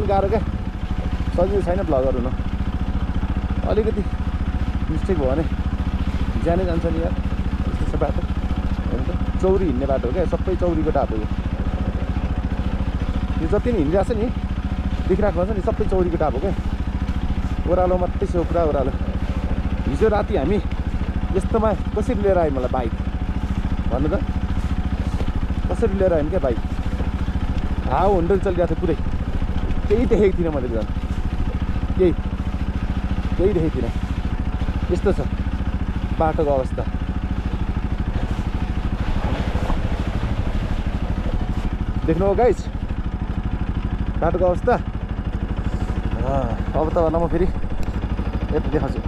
पनि गाह्रो क्या सजिलो छैन भ्लगर हुनु अलिकति मिस्टेक भयो भने ज्यानै जान्छ नि यार यस्तो छ बाटो हेर्नु त चौरी हिँड्ने बाटो हो क्या सबै चौरीको टाप हो यो जति नि हिँडिरहेको छ नि देखिराख्नु छ नि सबै चौरीको टाप हो क्या ओह्रालो मात्रै छ पुरा ओह्रालो हिजो राति हामी यस्तोमा कसरी लिएर आयौँ मलाई बाइक भन्नु त कसरी लिएर आयौँ क्या बाइक हावा हुन्डरी चलिरहेको थियो पुरै केही देखेको थिइनँ मैले झन् केही देखेको थिइनँ यस्तो छ बाटोको अवस्था देख्नु हो गाइस बाटोको अवस्था अब तपाईँहरूलाई म फेरि यता देखाउँछु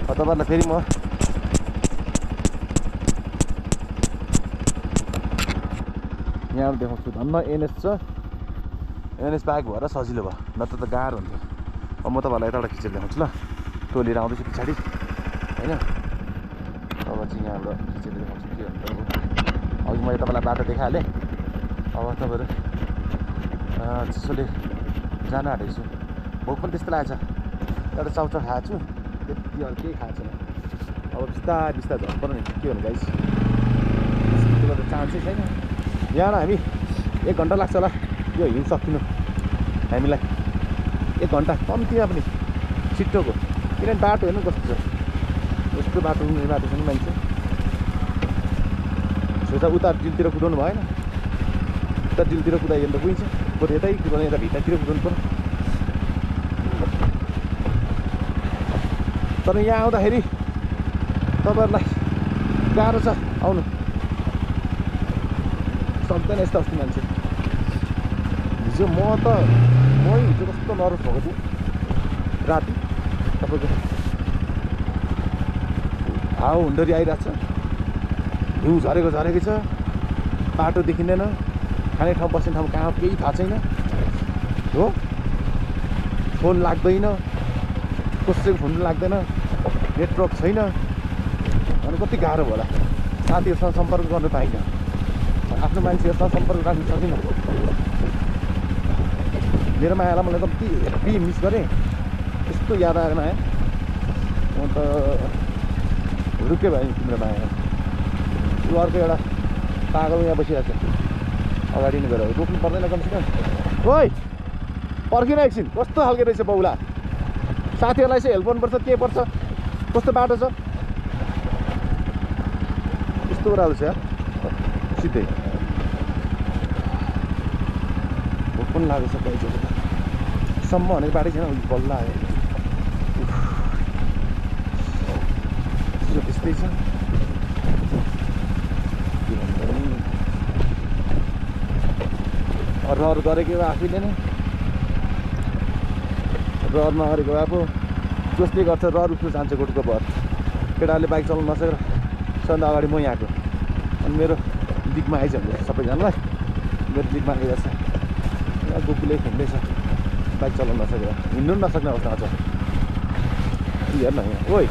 तपाईँहरूलाई फेरि म यहाँ देखाउँछु धन्न एनएस छ एनएस बाइक भएर सजिलो भयो नत्र त गाह्रो हुन्थ्यो अब म तपाईँहरूलाई यताबाट खिचेर देखाउँछु ल टोलीर आउँदैछु पछाडि होइन अब चाहिँ यहाँबाट खिचेर देखाउँछु के भन्नु अघि मैले तपाईँलाई बाटो देखाइहालेँ अब तपाईँहरू चिसोले जान आँटेको छु भोक पनि त्यस्तो लागेको छ एउटा चाउचाउ खाएको छु त्यति अरू केही खाएको छैन अब बिस्तारै बिस्तारै झन् पर्ने के भन्नु गाइस त्यसको त चान्सै छैन यहाँ हामी 1 घन्टा लाग्छ होला यो हिँड सकिनु हामीलाई 1 घन्टा कम्तीमा पनि छिट्टोको किनभने बाटो हेर्नु कस्तो छ यस्तो बाटो हुने बाटो छ नि मान्छे सोचा उता डिलतिर कुदाउनु भएन उता डिलतिर कुदाइयो भने त गइन्छ बरु यतै कुदाउने यता भित्रतिर कुदाउनु पर्यो तर यहाँ आउँदाखेरि तपाईँहरूलाई गाह्रो छ आउनु सक्दैन यस्तो अस्ति मान्छे हिजो म हिजो कस्तो नर्भस भएको थिएँ राति तपाईँको हावा हुन्डरी आइरहेको छ हिउँ झरेको छ बाटो देखिँदैन खाने ठाउँ बस्ने ठाउँ कहाँ केही थाहा छैन हो फोन लाग्दैन कसैको फोन लाग्दैन नेटवर्क छैन अनि कति गाह्रो होला साथीहरूसँग सम्पर्क गर्न पाइनँ आफ्नो मान्छेहरूसँग सम्पर्क राख्न सकिनँ मेरो मायालाई मलाई कति हेप्पी मिस गरेँ यस्तो याद आएर माया म त रुके भयो तिम्रो माया यो अर्को एउटा पागल यहाँ बसिरहेको छ अगाडि नै गएर रोक्नु पर्दैन कमसेकम ओइ पर्खिन एकछिन कस्तो खालको रहेछ बौला साथीहरूलाई चाहिँ हेल्प गर्नुपर्छ के पर्छ कस्तो बाटो छ यस्तो ओह्रालो छ यार सिधै भोक पनि लागेको छ कहीँ जग्गा सम्म भनेको बाटै छैन बल्ल आयो त्यस्तै छ रहर गरेको आफैले नै रहर नगरेको अब जसले गर्छ रहर उठ्नु चाहन्छ गोठको भर केटाहरूले बाइक चलाउनु नसकेर सबभन्दा अगाडि म यहाँको अनि मेरो दिगमा आइज भने सबैजनालाई मेरो दिगमा आइरहेको छ यहाँ गोकुले हिँड्दैछ बाइक चलाउनु नसकेर हिँड्नु पनि नसक्ने अवस्था छ हेर्न यहाँ ओइ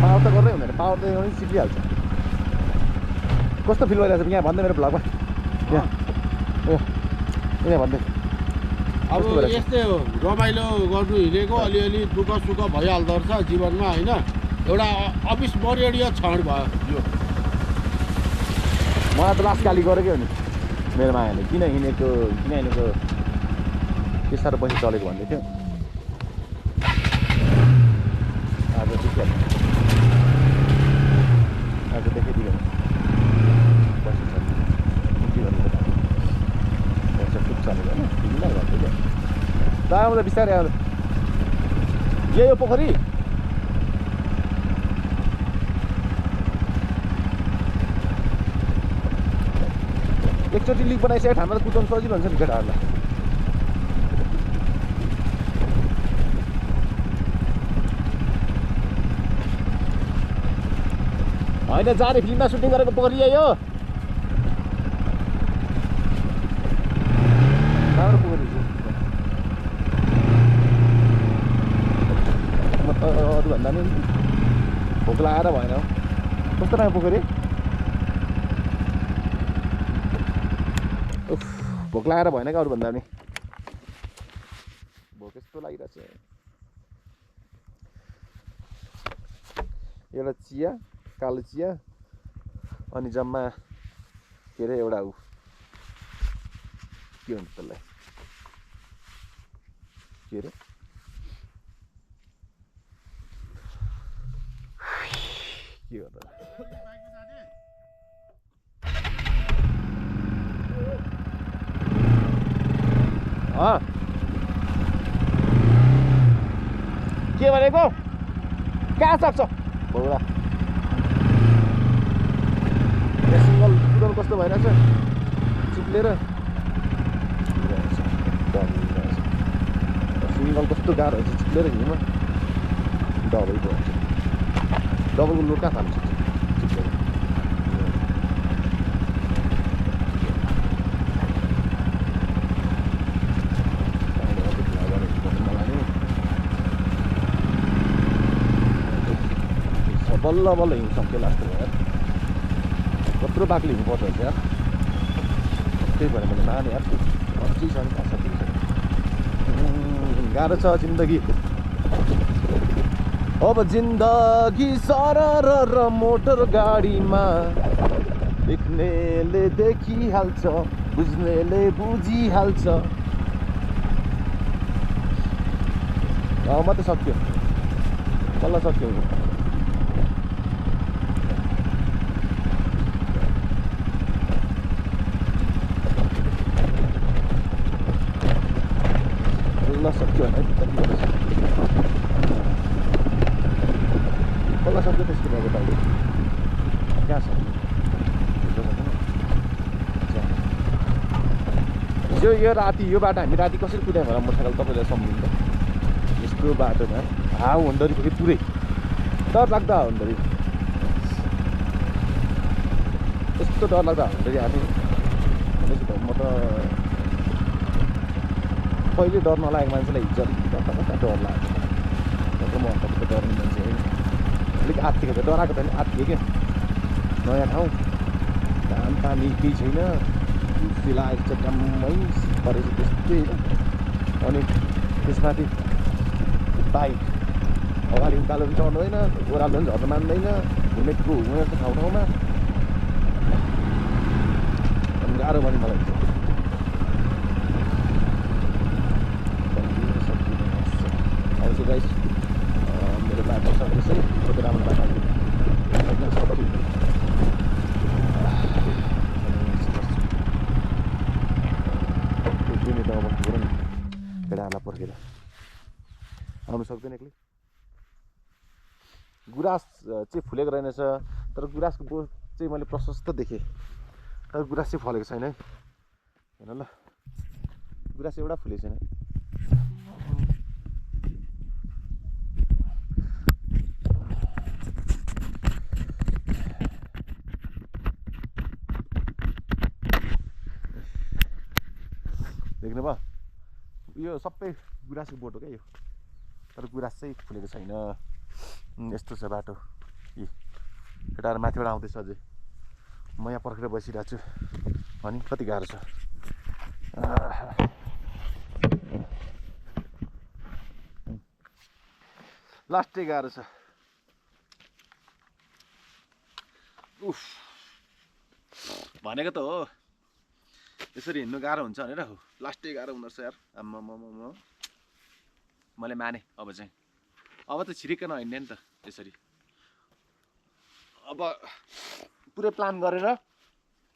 पावर त गर्दै हुँदैन पावर त एउटै सिक्लिहाल्छ कस्तो फिल भइरहेको छ यहाँ भन्दै मेरो भ्लगमा यहाँ भन्दै अब यस्तै हो रमाइलो गर्नु हिँडेको अलिअलि दुःख सुख भइहाल्दो रहेछ जीवनमा होइन एउटा अविस्मरणीय क्षण भयो यो मलाई त लास्ट गाली गरेकै हो नि मेरो मायाले किन हिँडेको के साह्रो पैसा चलेको भन्दै थियो आज देखिहाल्नु आज देखाइदियो पैसा चल्यो के गर्नु पैसा खुब चलेको होइन तिमीलाई भन्दै क्या दा आउँदा बिस्तारै आउँदा यही हो पोखरी एकचोटि लिक बनाइसकेको ठाउँमा त कुदाउनु सजिलो हुन्छ नि केटाहरूलाई होइन जाने फिल्ममा सुटिङ गरेको पोखरी यही हो राम्रो पोखरी म अरूभन्दा नि भोक लागेर भएन हौ। कस्तो राम्रो पोखरी उफ भोक लागेर भएन क्या अरूभन्दा पनि भोक यस्तो लागिरहेछ। एउटा चिया कालो चिया अनि जम्मा के अरे एउटा ऊ के हुन्छ त्यसलाई के अरे के हो त के भनेको कहाँ सक्छ बौरा सिङ्गल कुदाउनु कस्तो भइरहेछ चिप्लेर सिङ्गल कस्तो गाह्रो हुन्छ चिप्लेर हिँड्नुमा डबलको हुन्छ डबलको लोड कहाँ थाल्नु सक्छ चिप्लेर बल्ल बल्ल हिँड्नु सक्यो लास्टमा यार कत्रो बाक्लो हिँड्नुपर्छ हुन्छ यार त्यही भएर मैले माने यार अझै छ नि गाह्रो छ जिन्दगी अब जिन्दगी सरर र मोटर गाडीमा देख्नेले देखिहाल्छ बुझ्नेले बुझिहाल्छ मात्रै सक्यो बल्ल सक्यो सक्यो है कसलाई सक्यो त्यसको बाबु अहिले कहाँ छ हिजो यो राति यो बाटो हामी राति कसरी कुदायौँ होला मोटरसाइकल तपाईँले सम्झिन्छ यस्तो बाटोमा हावा हुँदो रहेछ पुरै डर लाग्दा हुँदो रहेछ यस्तो डर लाग्दा हुँदो रहेछ हामी म त कहिले डर नलागेको मान्छेलाई हिजो कता डर लाग्यो म त डर्ने मान्छे होइन अलिक आत्तिएको थियो डराएको त नि आत्तियो क्या नयाँ ठाउँ घाम पानी केही छैन फिलाएको छ डम्मै परेछ त्यस्तै होइन अनि त्यसमाथि बाइक अगाडि उकालो पनि चढ्दैन ओह्रालो पनि झर्न मान्दैन घुमेको जस्तो ठाउँमा अनि गाह्रो पनि मलाई गाइस मेरो बाटो सक्दैछ कति राम्रो बाटो केटाहरूलाई पर्खेर आउनु सक्दैन एक्लै गुराँस चाहिँ फुलेको रहेनछ तर गुराँसको बोट चाहिँ मैले प्रशस्त देखेँ तर गुराँस चाहिँ फलेको छैन है हेर ल गुराँस एउटा फुलेको छैन देख्नु भयो यो सबै गुराँसको बोट हो क्या यो तर गुराँस चाहिँ फुलेको छैन यस्तो छ बाटो यी केटाहरू माथिबाट आउँदैछ अझै म यहाँ पर्खेर बसिरहेको छु अनि कति गाह्रो छ लास्टै गाह्रो छ उफ भनेको त हो यसरी हिँड्नु गाह्रो हुन्छ भनेर हो लास्टै गाह्रो हुँदो रहेछ यार आम्मामामा मैले माने अब चाहिँ अब त छिरिक्क नहिँड्ने नि त यसरी अब पुरै प्लान गरेर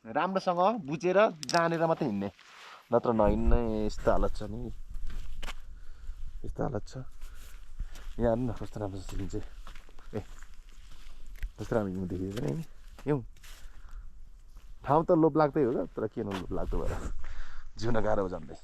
राम्रोसँग बुझेर जानेर मात्रै हिँड्ने नत्र नहिँड्ने यस्तो हालत छ नि यस्तो हालत छ यहाँ न कस्तो राम्रो देखिन्छ ए कस्तो राम्रो हिउँ देखिन्छ नि हिउँ ठाउँ त लोभ लाग्दै हो क्या तर के लोभ लाग्दो भएर जिउन गाह्रो हो झन्डै